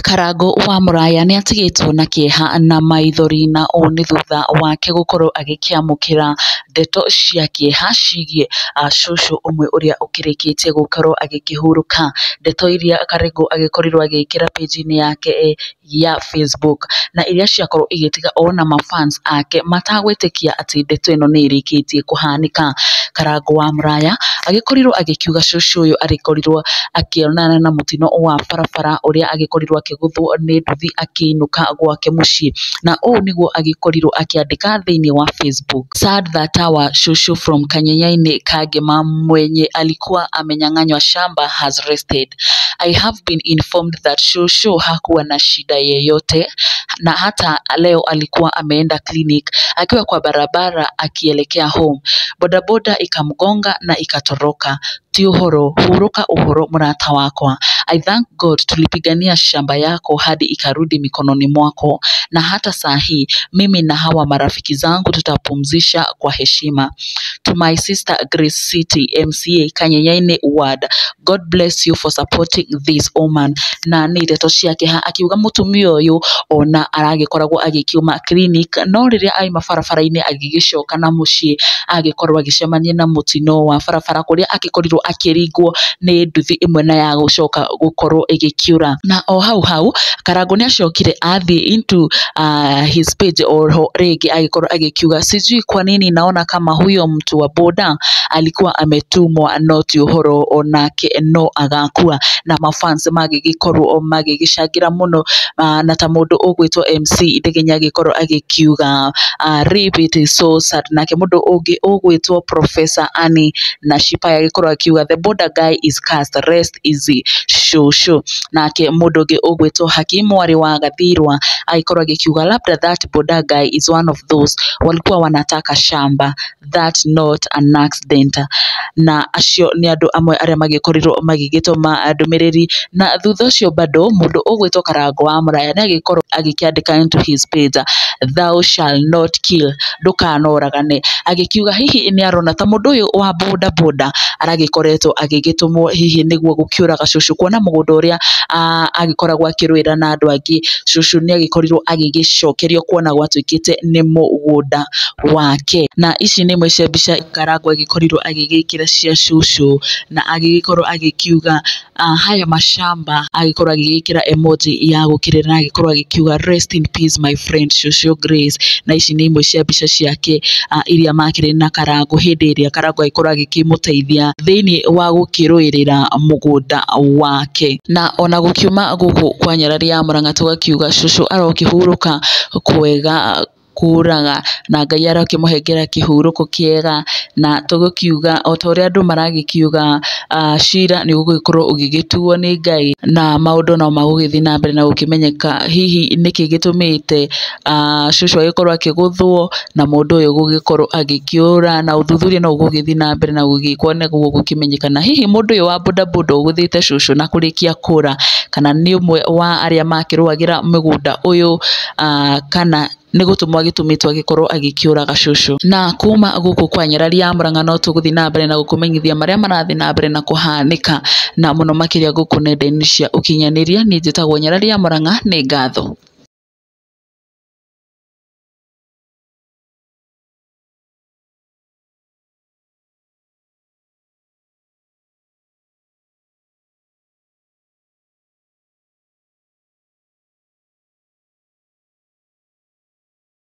Karangũ wa Mũraya nĩ atigĩtwo na kĩeha na maithori, na ũũ nĩ thutha wake gũkorwo agĩkĩamũkĩra ndeto cia kĩeha ciĩgiĩ cũcũ ũmwe ũrĩa ũkĩrĩkĩtie gũkorwo agĩkĩhurũka. Ndeto iria Karangũ agĩkorirwo agĩkĩra page-inĩ yake ya Facebook, na iria ciakorwo igĩtiga ona ma fans ake matagwĩtĩkia atĩ ndeto ĩno nĩ ĩrĩkĩtie kũhanĩka. Karangũ wa Mũraya agĩkorirwo agĩkiuga cũcũ ũyũ agĩkorirwo akĩonana na mũtino wa barabara ũrĩa agĩkorirwo akĩgũthwo nĩ nduthi akĩinũka gwake mũciĩ, na ũũ nĩguo agĩkorirwo akĩandĩka thĩinĩ wa Facebook: "Sad that our shosho from Kanyenyaini Kangema mwenye alikuwa amenyang'anywa shamba has rested. I have been informed that shosho hakuwa na shida yeyote na hata leo alikuwa ameenda clinic akiwa kwa barabara akielekea home. Bodaboda ikamgonga na ikatoroka. Ti ũhoro, hurũka ũhoro mũrata wakwa. I thank God tulipigania shamba yako hadi ikarudi mikononi mwako, na hata saa hii mimi na hawa marafiki zangu tutapumzisha kwa heshima. To my sister Grace City MCA Kanyenyaini Ward, God bless you for supporting this woman." Na nĩ ndeto cia kĩeha akiuga mũtumia ũyũ ona aragĩkoragwo agĩkiuma clinic, no rĩrĩa aima barabara-inĩ agĩgĩcoka na mũciĩ agĩkorwo agĩcemania na mũtino wa barabara kũrĩa agĩkorirwo akĩringwo nĩ nduthi ĩmwe na ya gũcoka gũkorwo ĩgĩkĩũra. Na o hau hau Karangũ nĩ acokire athiĩ into his page oho rĩngĩ agĩkorwo agĩkiuga, "Sijui kwa nini naona kama huyo mtu wa boda alikuwa ametumwa, no ti ũhoro onake no agakua." Na mafans magĩgĩkorwo magĩgĩcangĩra mũno, na ta mũndũ ũgwĩtwo MC Ndegenya agĩkorwo agĩkiuga, "RIP, it is so sad." Nake mũndũ ũngĩ ũgwĩtwo Professor Annie na Shipai agĩkorwo akiuga, "The boda guy is cursed, rest easy shosho." Nake mũndũ ũngĩ ũgwĩtwo Hakimu mwarĩ wa Gathirwa agĩkorwo agĩkiuga, "Labda that boda guy is one of those walikuwa wanataka shamba, that not an accident." Na acio nĩ andũ amwe arĩa magĩkorirwo magĩgĩtũma ndũmĩrĩri. Na thutha ũcio bado mũndũ ũgwĩtwo Karangũ wa Mũraya nĩ agĩkorwo agĩkĩandĩka into his page, "Thou shall not kill," ndũkanoragane, agĩkiuga hihi nĩ arona ta mũndũ ũyũ wa boda boda aragĩkoretwo agĩgĩtũmwo hihi nĩguo gũkĩũraga cũcũ, kuona mũgũnda ũrĩa agĩkoragwo akĩrũĩra na andũ angĩ, cũcũ nĩ agĩkorirwo agĩgĩcokerio kuona gwatuĩkĩte nĩ mũgũnda wake. Na ici nĩ imwe cia mbica Karangũ agĩkorirwo agĩgĩkĩra cia cũcũ, na agĩgĩkorwo agĩkiuga, "Haya mashamba," agĩkorwo agĩgĩkĩra emoji ya gũkĩrĩra na agĩkorwo agĩkiuga, "Rest in peace, my friend Shosho Grace." Na ici nĩ imwe cia mbica ciake iria makĩrĩ na Karangũ hĩndĩ ĩrĩa Karangũ agĩkorwo agĩkĩmũteithia thĩinĩ wa gũkĩrũĩrĩra mũgũnda wake. Na ona gũkiuma gũkũ kwa nyarari ya Mũrang'a tũgakiuga cũcũ arokĩhurũka kwega kũraga, na Ngai arokĩmũhengera kĩhurũko kĩega. Na tũgũkiuga o ta ũrĩa andũ maragĩkiuga, cira nĩ ũgũgĩkorwo ũgĩgĩtuo nĩ Ngai, na maũndũ no magũgĩthiĩ na mbere na gũkĩmenyeka hihi nĩkĩ gĩtũmĩte cũcũ agĩkorwo akĩgũthwo na mũndũ ũyũ gũgĩkorwo agĩkĩũra. Na ũthuthuria no ũgũgĩthiĩ na mbere na gũgĩkwo nĩguo gũkĩmenyekana hihi mũndũ ũyũ wa bodaboda ũgũthĩte cũcũ na kũrĩkia kũra kana nĩ ũmwe wa arĩa makĩrũagĩra mũgũnda ũyũ, kana nĩ gũtũmwo agĩtũmĩtwo agĩkorwo agĩkĩũraga cũcũ. Na kuma gũkũ kwa nyarari ya Mũrang'a no tũgũthiĩ na mbere na gũkũmenyithia marĩa marathiĩ na mbere na kũhanĩka, na mũno makĩria gũkũ nenda-inĩ cia ũkinyanĩria. Niĩ njĩtagwo Nyarari ya Mũrang'a, nĩ ngatho.